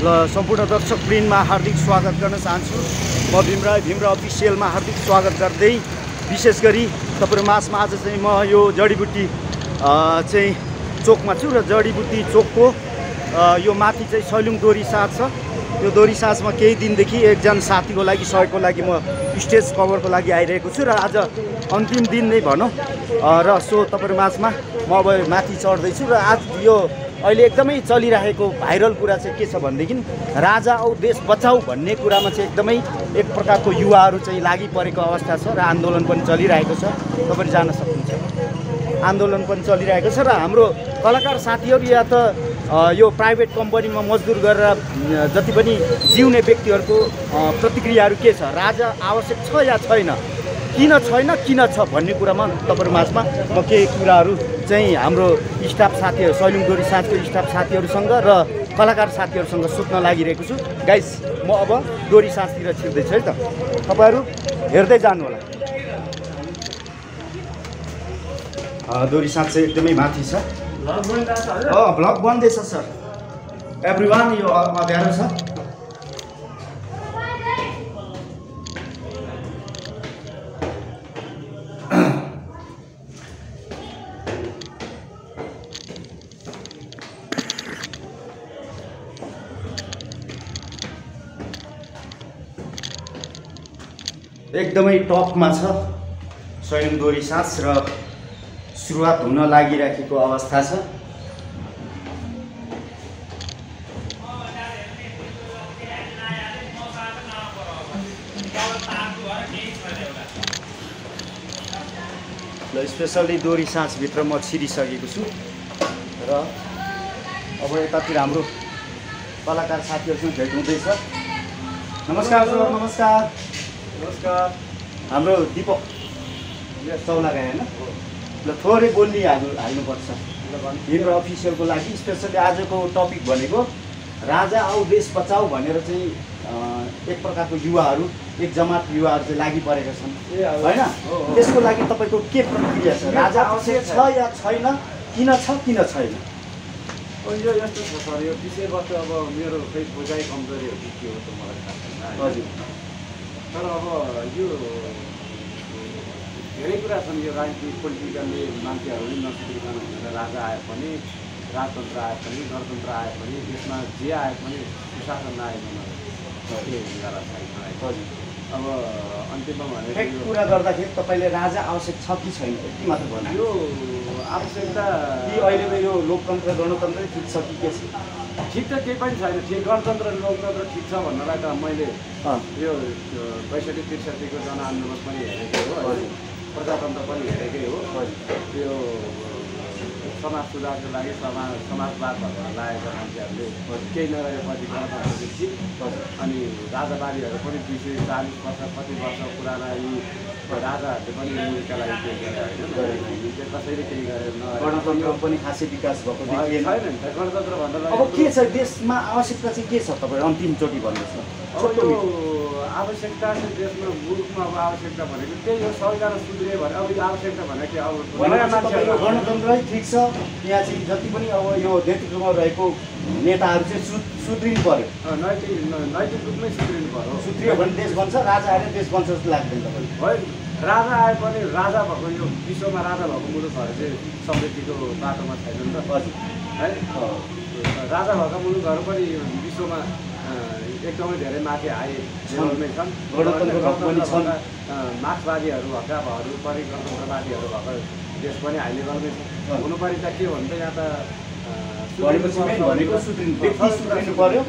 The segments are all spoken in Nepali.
ल सम्पूर्ण दर्शकवृन्दमा हार्दिक स्वागत गर्न चाहन्छु। म भीमराय अफिसियलमा हार्दिक स्वागत गर्दै विशेष गरी तपाईहरु माझमा आज चाहिँ म यो जडीबुटी चाहिँ चोकमा छु र जडीबुटी चोकको यो माथि चाहिँ सैलुङ दोरी साँझ छ। यो दोरी साँझमा केही दिनदेखि एकजना साथीको लागि सहयोगको लागि म स्टेज कभरको लागि आइरहेको छु र आज अन्तिम दिन नै भनौँ र सो तपाईहरु माझमा म अब माथि चढ्दैछु र आज यो अहिले एकदमै चलिरहेको भाइरल कुरा चाहिँ के छ भनेदेखि राजा औ देश बचाऊ भन्ने कुरामा चाहिँ एकदमै एक प्रकारको युवाहरू चाहिँ लागि परेको अवस्था छ र आन्दोलन पनि चलिरहेको छ। तपाईहरु जान सक्नुहुन्छ आन्दोलन पनि चलिरहेको छ र हाम्रो कलाकार साथीहरू या त यो प्राइभेट कम्पनीमा मजदुर गरेर जति पनि जिउने व्यक्तिहरूको प्रतिक्रियाहरू के छ, राजा आवश्यक छ या छैन, किन छैन किन छ भन्ने कुरामा तपाईहरु माझमा म केही कुराहरू चाहिँ हाम्रो स्टाफ साथीहरू सैलुङ दोरी साँझको स्टाफ साथीहरूसँग र कलाकार साथीहरूसँग सोध्न लागिरहेको छु। गाइस म अब दोरी साँझतिर छिर्दैछु है त, तपाईहरु हेर्दै जानु होला। दोरी साँझ चाहिँ एकदमै माथि छ। भ्लग बन्दैछ सर एभ्रिवान, यो अँध्यारो छ। एकदमै टपमा छ सैलुङ दोरी साँझ र सुरुवात हुन लागिराखेको अवस्था छ। ल स्पेसली दोरी साँझभित्र म छिरिसकेको छु र अब यतातिर हाम्रो कलाकार साथीहरूसँग भेट हुँदैछ। नमस्कार सर, नमस्कार। नमस्कार। हाम्रो दीपक चौलागा होइन, ल थोरै बोल्ने हाल्नुपर्छ भीम अफिसियलको लागि। स्पेसली आजको टपिक भनेको राजा आऊ देश बचाऊ भनेर चाहिँ एक प्रकारको युवाहरू, एक जमात युवाहरू चाहिँ लागि परेका छन् होइन। त्यसको लागि तपाईँको के प्रतिक्रिया छ? राजा आवश्यक छ या छैन, किन छ किन छैन? यो यस्तो छ सर, यो विषयवस्तु अब मेरो खै बुझाइ कमजोरी हो कि के हो त मलाई थाहा छैन। हजुर, तर अब यो धेरै कुरा छन्। यो राजनीतिक पोलिटिकल्ली मान्छेहरूले नसुधिकन भनेर राजा आए पनि, राजतन्त्र आए पनि, गणतन्त्र आए पनि, देशमा जे आए पनि सुशासन आए पनि हजुर। अब अन्तिममा भनेको कुरा गर्दाखेरि तपाईँले राजा आवश्यक छ कि छैन यति मात्र भन्नु। यो आवश्यकता कि अहिलेको यो लोकतन्त्र गणतन्त्रै ठिक छ कि के छ? ठिक त केही पनि छैन। ठिक गणतन्त्र लोकतन्त्र ठिक छ भन्नलाई त मैले यो 62-63को जनआन्दोलन पनि हेरेकै हो, प्रजातन्त्र पनि हेरेकै हो। यो समाज सुधारको लागि समाजवाद भनेर लागेका मान्छेहरूले केही नरहेपछि गणतन्त्र ठिक, अनि राजावादीहरू पनि 240 वर्ष कति वर्ष पुराना यी राजाहरूले पनि मुलुकका लागि केही गरे होइन, कसैले केही गरेन। गणतन्त्र पनि खासै विकास भएको छैन नि त। गणतन्त्र भन्नलाई अब के छ देशमा आवश्यकता चाहिँ के छ तपाईँ अन्तिमचोटि भन्नुहोस् न। अब यो आवश्यकता चाहिँ देशमा मुलुकमा अब आवश्यकता भनेको त्यही हो, संविधान सुध्रियो भने अब आवश्यकता भनेको अब गणतन्त्रै ठिक छ, यहाँ चाहिँ जति पनि अब यो नेतृत्वमा रहेको नेताहरू चाहिँ सुध्रिनु पर्यो, नैतिक रूपमै सुध्रिनु पर्यो। सुध्रियो भने देश बन्छ, राजा आएर देश बन्छ जस्तो लाग्दैन तपाईँले? है, राजा आए पनि राजा भएको यो विश्वमा राजा भएको मुलुकहरू चाहिँ समृद्धिको बाटोमा छैनन् त। हजुर है, राजा भएका मुलुकहरू पनि विश्वमा एकदमै धेरै माथि आए लेभलमै छन्। मार्क्सवादीहरू भएका भएहरू पनि गणतन्त्रवादीहरू भएका देश पनि हाई लेभलमै छ। हुनुपर्ने त के हो भने त यहाँ त सुध्रिनु पर्यो,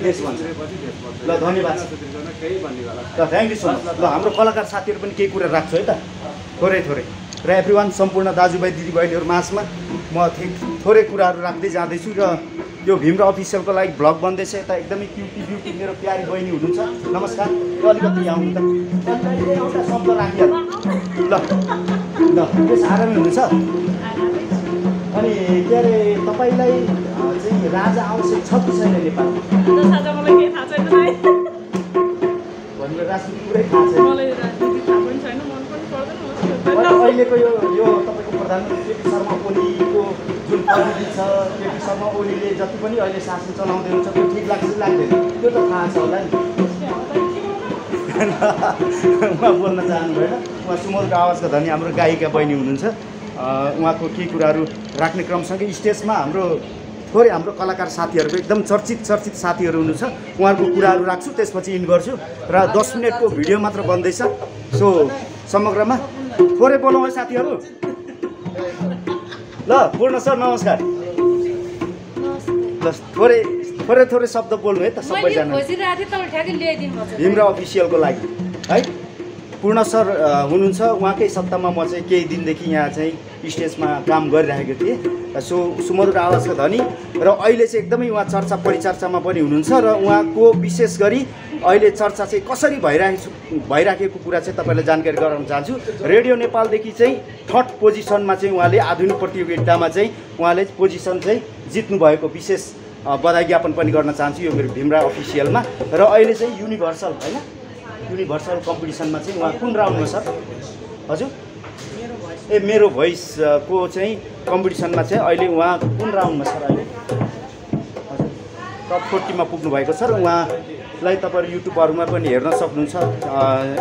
देश बन्छ। ल धन्यवाद, केही भन्ने होला। ल थ्याङ्क यू सो मच। ल हाम्रो कलाकार साथीहरू पनि केही कुरा राख्छु है त, थोरै थोरै। र एभ्रिवान सम्पूर्ण दाजुभाइ दिदीबहिनीहरू माझमा म थोरै कुराहरू राख्दै जाँदैछु र यो भीम अफिसियलको लागि भ्लग बन्दैछ। यता एकदमै ब्युटी मेरो प्यारी बहिनी हुनुहुन्छ। नमस्कार। यो अलिकति आउनु त, एउटा शब्द राखिहाल्नु ल ल, त्यस आरामै हुनुहुन्छ। अनि के अरे तपाईँलाई चाहिँ राजा आवश्यक छ कि छैन नेपालमा? भनेर राजनीति पुरै थाहा छैन। अहिलेको यो तपाईँको प्रधानमन्त्री केपी शर्मा ओलीको जुन प्रविधि छ केपी शर्मा ओलीले जति पनि अहिले शासन चलाउँदै हुन्छ त्यो ठिक लाग्छ कि लाग्दैन त्यो त थाहा छ होला नि उहाँ बोल्न चाहनु भएन उहाँ सुमधुर आवाजका धनी हाम्रो गायिका बहिनी हुनुहुन्छ उहाँको केही कुराहरू राख्ने क्रमसँगै स्टेजमा हाम्रो थोरै हाम्रो कलाकार साथीहरूको एकदम चर्चित साथीहरू हुनुहुन्छ उहाँहरूको कुराहरू राख्छु त्यसपछि इन गर्छु र 10 मिनटको भिडियो मात्र बन्दैछ सो समग्रमा थोरै बोलौँ है साथीहरू ल पूर्ण सर नमस्कार ल थोरै शब्द बोल्नु है त सबैजना भीमराव अफिसियलको लागि है पूर्ण सर हुनुहुन्छ उहाँकै सत्तामा म चाहिँ केही दिनदेखि यहाँ चाहिँ स्टेजमा काम गरिरहेको थिएँ सो सुमधुर आवाजका धनी र अहिले चाहिँ एकदमै उहाँ चर्चा परिचर्चामा पनि हुनुहुन्छ र उहाँको विशेष गरी अहिले चर्चा चाहिँ कसरी भइराखेको कुरा चाहिँ तपाईँलाई जानकारी गराउन चाहन्छु रेडियो नेपालदेखि चाहिँ 3rd पोजिसनमा चाहिँ उहाँले आधुनिक प्रतियोगितामा चाहिँ उहाँले पोजिसन चाहिँ जित्नु भएको विशेष बधाई ज्ञापन पनि गर्न चाहन्छु यो मेरो भीमराव अफिसियलमा र अहिले चाहिँ युनिभर्सल होइन युनिभर्सल कम्पिटिसनमा चाहिँ उहाँ कुन राउन्डमा सर हजुर ए मेरो भोइसको चाहिँ कम्पिटिसनमा चाहिँ अहिले उहाँ कुन राउन्डमा सर अहिले हजुर टप 40 मा पुग्नु भएको छ र उहाँलाई तपाईँहरू युट्युबहरूमा पनि हेर्न सक्नुहुन्छ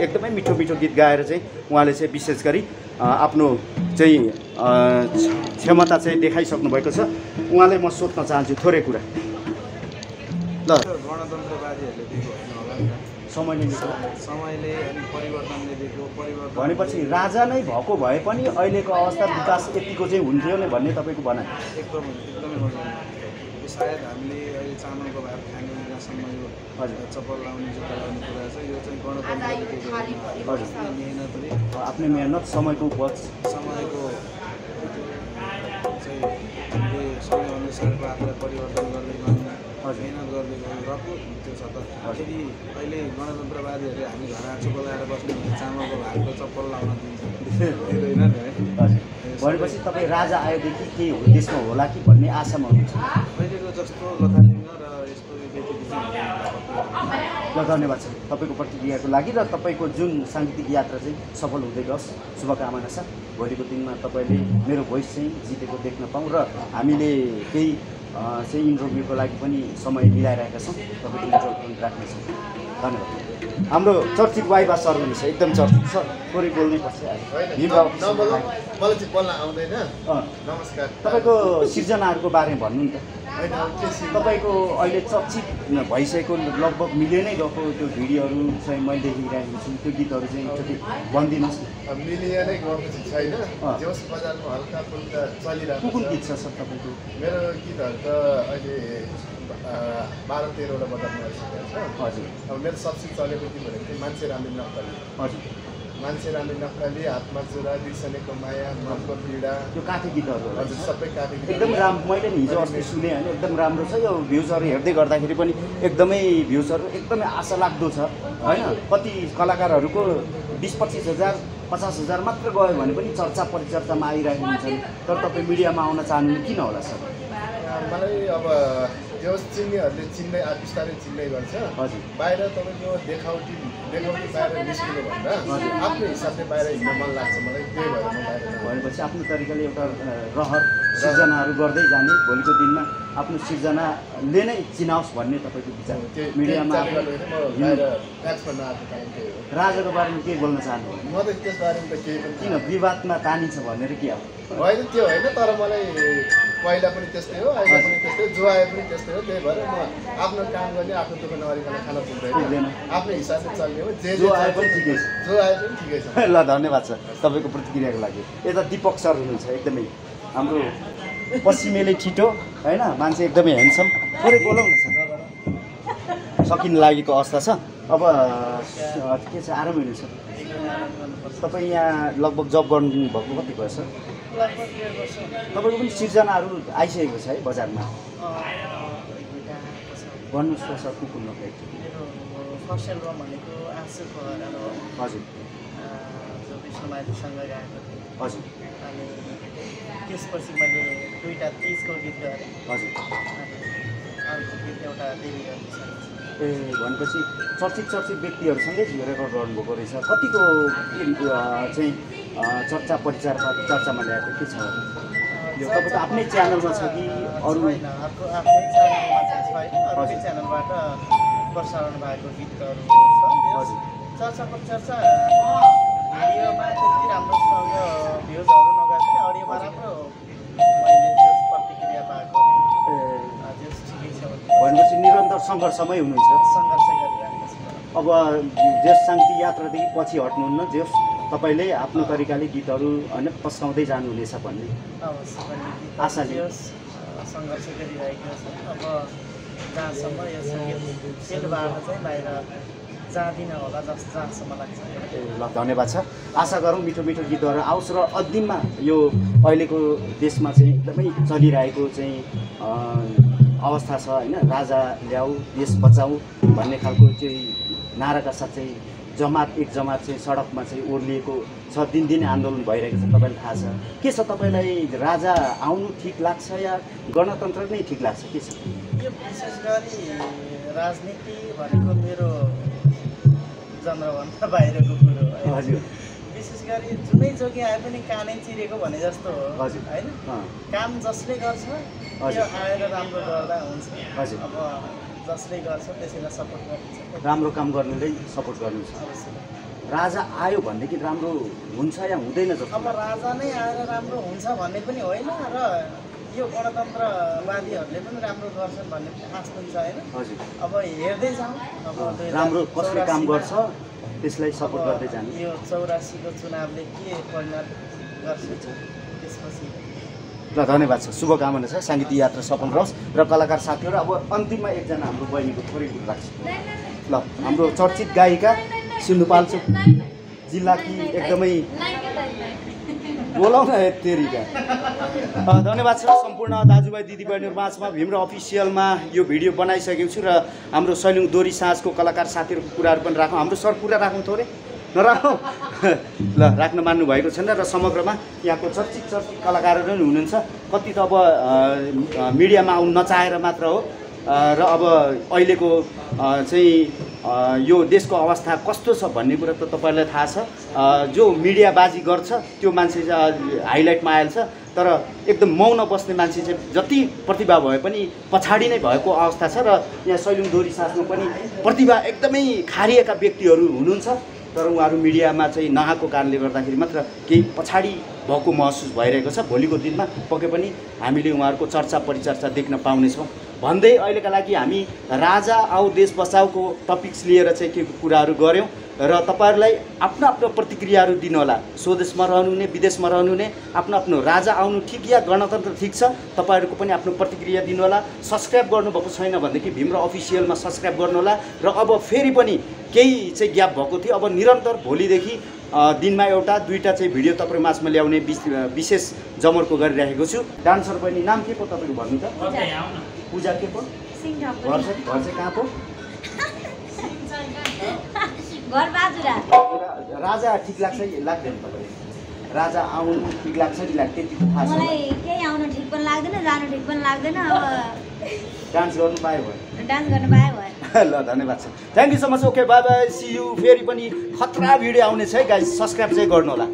एकदमै मिठो गीत गाएर चाहिँ उहाँले चाहिँ विशेष गरी आफ्नो चाहिँ क्षमता चाहिँ देखाइसक्नु भएको छ उहाँलाई म सोध्न चाहन्छु थोरै कुरा ल समयले अनि परिवर्तनले दिएको परिवर्तन भनेपछि राजा नै भएको भए पनि अहिलेको अवस्था विकास यतिको चाहिँ हुन्थ्यो नै भन्ने तपाईँको भनाइ एकदमै सायद हामीले अहिले चामलको भात खाने जहाँसम्म यो चप्पल लाउने जुत्ता लाउने कुरा छ यो चाहिँ गणतन्त्रले मेहनतले आफ्नै मेहनत समयको उपज समयको चाहिँ समयअनुसारको आफूलाई परिवर्तन गर्दै मेहनत गर्दै गएको त्यो छ त यदि अहिले गणतन्त्रवादीहरूले हामी घर आँचो बोलाएर बस्ने भने चामलको भातको चप्पल लाउन दिँदैन भनेपछि तपाईँ राजा आएदेखि केही देशमा होला कि भन्ने आशामा हुनुहुन्छ अहिलेको जस्तो लथालिङ्ग र यस्तो ल धन्यवाद छ तपाईँको प्रतिक्रियाको लागि र तपाईँको जुन साङ्गीतिक यात्रा चाहिँ सफल हुँदै गयोस् शुभकामना छ भोलिको दिनमा तपाईँले मेरो भोइस चाहिँ जितेको देख्न पाऊँ र हामीले केही चाहिँ इन्टरभ्यूको लागि पनि समय मिलाइरहेका छौँ तपाईँको इन्टरभ्यू पनि राख्नेछौँ धन्यवाद हाम्रो चर्चित वाइबा सर हुनुहुन्छ एकदम चर्चित सर थोरै बोल्नै पर्छ मलाई चाहिँ बोल्न आउँदैन नमस्कार तपाईँको सिर्जनाहरूको बारेमा भन्नु नि त तपाईँको अहिले चर्चित भइसकेको लगभग मिलियनै गएको त्यो भिडियोहरू चाहिँ मैले देखिरहेको छु त्यो गीतहरू चाहिँ एकचोटि भनिदिनुहोस् न मिलियनै गएको चाहिँ छैन जोस बजारमा हल्का फुल्का चलिरहेको कुन गीत छ सर तपाईँको मेरो गीतहरू त अहिले 12-13 वटा बजारमा आइसकेको छ हजुर अब मेरो सबसे चलेको गीत भनेको चाहिँ मान्छे राम्री नक्कली हजुर मान्छे राम्री नक्कली हातमा चुरा बिर्सनेको माया मनको पीडा त्यो काठे गीतहरू हजुर सबै काठे गीत एकदम राम्रो मैले नि हिजो अस्ति सुने होइन एकदम राम्रो छ यो भ्युजहरू हेर्दै गर्दाखेरि पनि एकदमै भ्युजहरू एकदमै आशा लाग्दो छ होइन कति कलाकारहरूको 20-25 हजार 50 हजार मात्र गयो भने पनि चर्चा परिचर्चामा आइरहेको हुन्छन् तर तपाईँ मिडियामा आउन चाहनु किन होला सर मलाई अब त्यो चिन्नेहरूले चिन्दै बिस्तारै चिन्दै गर्छ हजुर बाहिर तपाईँको देखाउटी बाहिर निस्किनु भन्दा आफ्नो हिसाबले बाहिर हिँड्न मन लाग्छ मलाई त्यही भएर म बाहिर भनेपछि आफ्नो तरिकाले एउटा रहर सिर्जनाहरू गर्दै जाने भोलिको दिनमा आफ्नो सिर्जनाले नै चिनाओस् भन्ने तपाईँको विचार मिडियामा राजाको बारेमा के बोल्न चाहनु म त त्यस बारेमा त केही पनि किन विवादमा तानिन्छ भनेर के अब होइन त्यो होइन तर मलाई पहिला पनि त्यस्तै हो अहिले पनि त्यस्तै जो आए पनि त्यस्तै हो त्यही भएर म आफ्नो काम गर्ने आफ्नो दुःख नगरिकन खान पुग्दैन आफ्नो हिसाबले चल्ने हो जो आए पनि ठिकै छ ल धन्यवाद छ तपाईँको प्रतिक्रियाको लागि यता दिपक सर हुनुहुन्छ एकदमै हाम्रो पश्चिमेले छिटो होइन मान्छे एकदमै ह्यान्डसम थोरै बोलाउँ न सर सकिन लागेको अवस्था छ अब के छ आराम हुनु सर तपाईँ यहाँ लगभग जब गर्नुभएको कति भयो सर तपाईँको पनि सिर्जनाहरू आइसकेको छ है बजारमा भन्नुहोस् त सर कुकुर फर्स्ट एल्बम भनेको आँसुको हरार हो हजुर जो विष्णुमाथीसँग गाएको थिएँ हजुर अनि त्यसपछि मैले 2टा 30को गीत गरेँ हजुर अनि अर्को गीत एउटा देवी गर्नु ए भनेपछि चर्चित व्यक्तिहरूसँगै रेकर्ड गर्नुभएको रहेछ कतिको चाहिँ चर्चा परिचर्चामा ल्याएको के छ यो तपाईँको आफ्नै च्यानलमा छ कि अरू होइन, आफ्नै च्यानलमा चाहिँ छैन, अर्कै च्यानलबाट प्रसारण भएको गीतहरू छ। चर्चाको चर्चा भिडियोमा त्यति राम्रोसँग भ्युजहरू नगए पनि अडियोमा राम्रो मैले जस प्रतिक्रिया पाएको जस ठिकै छ भनेपछि निरन्तर सङ्घर्षमै हुनुहुन्छ। सङ्घर्ष गरिरहेको छु। अब जस शान्ति यात्रादेखि पछि हट्नुहुन्न, जस तपाईँले आफ्नो तरिकाले गीतहरू होइन पस्काउँदै जानुहुनेछ भन्ने अवश्य पनि आशा लियो। सङ्घर्ष गरिरहेको छ। अब जहाँसम्म यो सङ्गीत फिल्डबाट चाहिँ बाहिर जाँदिनँ होला जहाँसम्म लाग्छ। ल धन्यवाद छ। आशा गरौँ मिठो मिठो गीतहरू आओस् र अदिनमा यो अहिलेको देशमा चाहिँ एकदमै चलिरहेको चाहिँ अवस्था छ होइन, राजा ल्याऊ देश बचाऊ भन्ने खालको चाहिँ नाराका साथ चाहिँ एक जमात चाहिँ सडकमा चाहिँ ओर्लिएको छ, दिनदिनै आन्दोलन भइरहेको छ। तपाईँलाई थाहा छ के छ? तपाईँलाई राजा आउनु ठिक लाग्छ या गणतन्त्र नै ठिक लाग्छ, के छ? यो विशेष गरी राजनीति भनेको मेरो जनरभन्दा बाहिरको कुरो हो। हजुर विशेष गरी जुनै जोगी आए पनि कानै चिरेको भने जस्तो हो हजुर। होइन, काम जसले गर्छ त्यो आएर राम्रो गर्दा हुन्छ। हजुर। अब जसले गर्छ त्यसैलाई सपोर्ट गर्नुहुन्छ, राम्रो काम गर्नुलाई सपोर्ट गर्नुहुन्छ। राजा आयो भनेदेखि राम्रो हुन्छ या हुँदैन जस्तो? अब राजा नै आएर राम्रो हुन्छ भन्ने पनि होइन र यो गणतन्त्रवादीहरूले पनि राम्रो गर्छन् भन्ने पनि आश पनि छ होइन। हजुर। अब हेर्दै जाउँ, अब राम्रो कसले काम गर्छ त्यसलाई सपोर्ट गर्दै जानु। यो 84को चुनावले के परिणत गर्छ त्यसपछि। ल धन्यवाद छ, शुभकामना छ, साङ्गीतिक यात्रा सफल रहोस् र कलाकार साथीहरू। अब अन्तिममा एकजना हाम्रो बहिनीको थोरै गुण राख्छु। ल हाम्रो चर्चित गायिका सिन्धुपाल्चोक जिल्लाकी एकदमै बोलाउन तेरिका। धन्यवाद छ सम्पूर्ण दाजुभाइ दिदीबहिनीहरू माझमा भीम र अफिसियलमा यो भिडियो बनाइसकेको छु र हाम्रो सैलुङ दोरी साँझको कलाकार साथीहरूको कुराहरू पनि राखौँ। हाम्रो सर कुरा राखौँ थोरै नराखौँ ल राख्न मान्नु भएको छैन र समग्रमा यहाँको चर्चित कलाकारहरू पनि हुनुहुन्छ। कति त अब मिडियामा आउनु नचाहेर मात्र हो र अब अहिलेको चाहिँ यो देशको अवस्था कस्तो छ भन्ने कुरा त तपाईँलाई थाहा छ। जो मिडियाबाजी गर्छ त्यो मान्छे चाहिँ हाइलाइटमा आइहाल्छ, तर एकदम मौन बस्ने मान्छे चाहिँ जति प्रतिभा भए पनि पछाडि नै भएको अवस्था छ। र यहाँ सैलुङ दोरी साँझमा पनि प्रतिभा एकदमै खारिएका व्यक्तिहरू हुनुहुन्छ, तर उहाँहरू मिडियामा चाहिँ नआएको कारणले गर्दाखेरि मात्र केही पछाडि भएको महसुस भइरहेको छ। भोलिको दिनमा पक्कै पनि हामीले उहाँहरूको चर्चा परिचर्चा देख्न पाउनेछौँ भन्दै अहिलेका लागि हामी राजा आऊ देश बचाउको टपिक्स लिएर चाहिँ के कुराहरू गऱ्यौँ र तपाईँहरूलाई आफ्नो आफ्नो प्रतिक्रियाहरू दिनुहोला। स्वदेशमा रहनुहुने विदेशमा रहनुहुने आफ्नो आफ्नो राजा आउनु ठिक या गणतन्त्र ठिक छ, तपाईँहरूको पनि आफ्नो प्रतिक्रिया दिनुहोला। सब्सक्राइब गर्नुभएको छैन भनेदेखि भीम र अफिसियलमा सब्सक्राइब गर्नुहोला। र अब फेरि पनि केही चाहिँ ग्याप भएको थियो, अब निरन्तर भोलिदेखि दिनमा एउटा दुईवटा चाहिँ भिडियो तपाईँ माझमा ल्याउने विशेष जमर्को गरिरहेको छु। डान्सर बहिनी नाम के पो तपाईँको भन्नु त? पूजा के पो? घर चाहिँ कहाँ पो? राजा ठिक लाग्छ लाग्दैन तपाईँले? राजा आउनु ठिक लाग्छ कि लाग्छ त्यति थाहा छ? मलाई केही आउनु ठिक पनि लाग्दैन, जानु ठिक पनि लाग्दैन। अब डान्स गर्नु पायो भयो, डान्स गर्नु पायो भयो। ल धन्यवाद छ, thank you so much. Okay bye bye, see you. फेरि पनि खतरा भिडियो आउनेछ है गाइस, सब्सक्राइब चाहिँ गर्नु होला।